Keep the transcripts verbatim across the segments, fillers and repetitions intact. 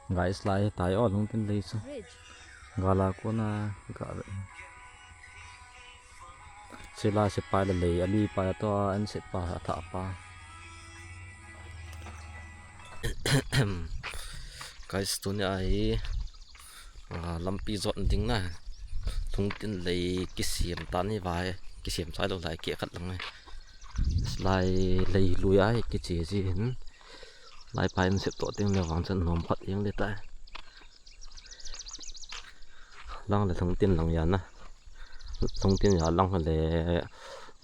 Guys, lai tai o, lungtin lei chu. Gala kona ga ve. Sila se pa le lei, ali pa to, an se pa, a tha pa. Guys, tuni a hi, ah, lampi jot ding na. Lungtin lei kisem ta ni vai, kisem chai lou lai ke khat lang e. Lai lei lui a hi kiche ji hin. Lai pa in sep to ting le vang chan nom khat jeng le tai. Lang le lungtin lang ya na. Lungtin ya lang le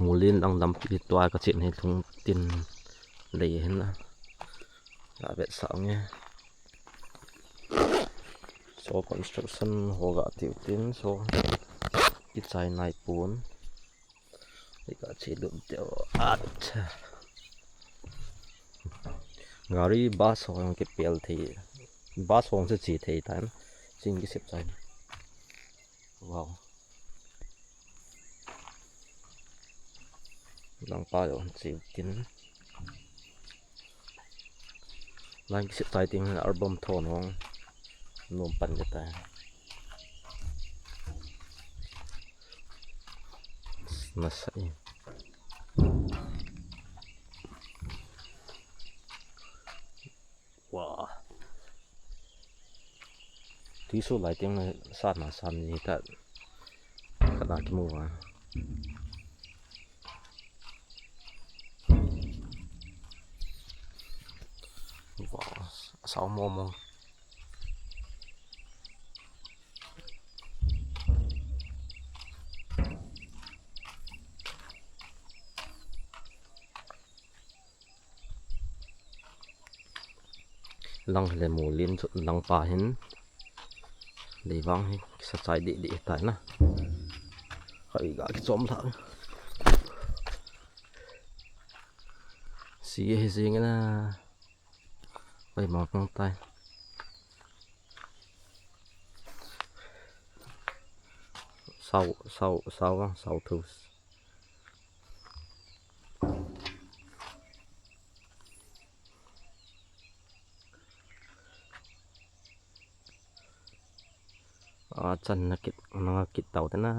mulin lang lampi tua ka chin hi lungtin lei hin na. La vet sa nge. So construction ho ga tiu tin so kichai nai pon. Ika che lut teo. Acha. Gari bus ho jong kipel thei. Bus ho jong se che thei tan. Ching kisep chai. Wow. Lang pa jong che tin. Lang kisep chai ting album thon hong nom pan le tai. Nasa e. Wow. Tui so lai ting na sa na sa ni ta. Ka na kimu va. Wow, sao mo mo. Lang le mulin chu lang pa hin. Lei vang hi kisa chai di di tai na. Hai ga kichom thang. Si hi si nge na. Pai ma kang tai. Sao, sao, sao vang, sao thus. A chan na kit, na kit tau te na.